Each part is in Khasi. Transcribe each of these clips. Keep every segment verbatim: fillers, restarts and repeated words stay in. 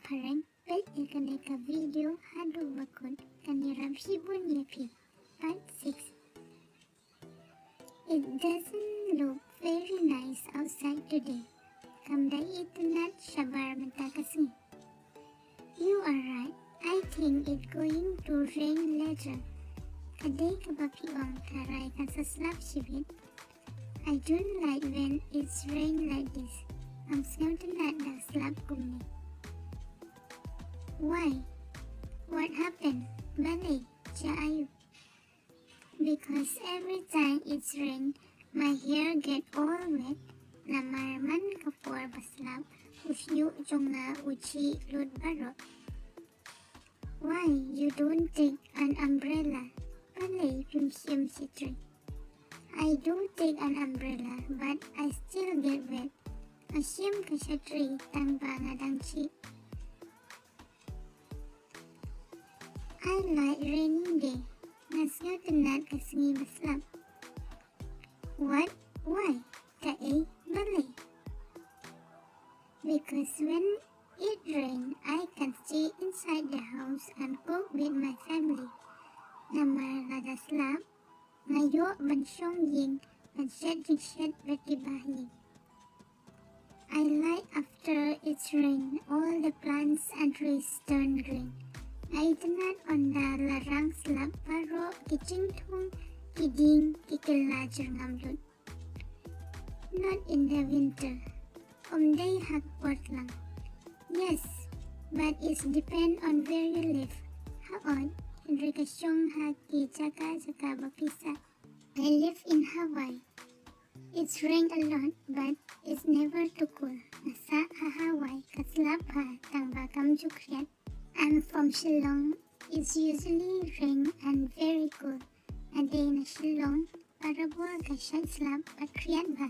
Phareng, peit ïa kane ka video haduh ba kut, kan ïarap shibun ïa phi. Part six. It doesn't look very nice outside today. Kam da itynnad shabar mynta ka sngi. You are right. I think it going to rain later. Ka dei kaba phi ong, tharai kan sa slap shibit. I don't like when it's rain like this. Ngam sngewtynnad da slap kumne. Why? What happened? Balei? Jia aiu? Because every time it's rain, my hair get all wet. Namar man ka por ba slap, u shñiuh jong nga u jhieh lut baroh. Why you don't take an umbrella? Balei phim shim shatri? I do take an umbrella, but I still get wet. Nga shim ka shatri tang ba nga dang jhieh. I like rainy day. Nga sngewtynnad ka sngi ba slap. What? Why? Kaei? Balei? Because when it rain, I can stay inside the house and cook with my family. Namar lada slap, nga ïoh ban shong ïing, ban shet jingshet bad ki bahaïing. I like after it's rain, all the plants and trees turn green. Nga itynnad ynda la rang slap, baroh ki jingthung, ki dieng, ki kylla jyrngam lut. Not in the winter. Ym dei ha ka por tlang. Yes, but it's depend on where you live. Haoid, hynrei ka shong ha ki jaka jaka ba pisa. I live in Hawaii. It's rain a lot, but it's never too cold. Nga sah ha Hawaii, ka slap bha tang ba kam ju khriat. I'm from Shillong. It's usually rain and very cold. Nga dei na Shillong, barabor ka shait slap bad khriat bha.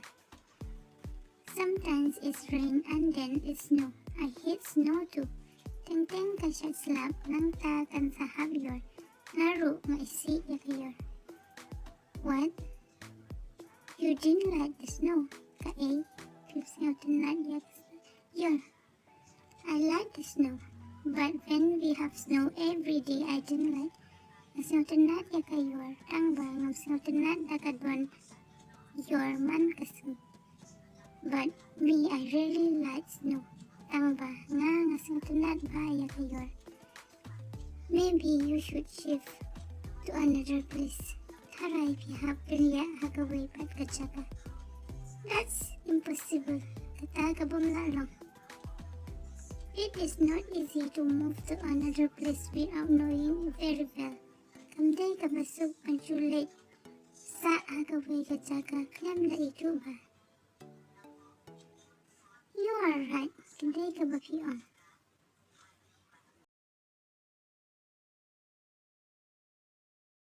Sometimes it's rain and then it's snow. I hate snow too. Teng teng ka shait slap, nangta kan sa hap ïor. Nga ruh nga isih ïa ka ïor. What? You didn't like the snow? Kaei? Phim sngewtynnad ïa ka ïor? I like the snow, but when we have snow every day, I didn't like. Nga sngewtynnad ïa ka ïor, tang ba ngam sngewtynnad da ka don ïor man ka sngi. But me, I really like snow. Tang ba nga, nga sngewtynnad bha ïa ka ïor. Maybe you should shift to another place. Tharai phi hap pynïaid ha kawei pat ka jaka. That's impossible. Kata ka bym lah long. It is not easy to move to another place without knowing very well. Kam dei kaba suk ban shu leit sah ha kawei ka jaka khlem da ithuh bha. You are right. Ka dei kaba phi ong.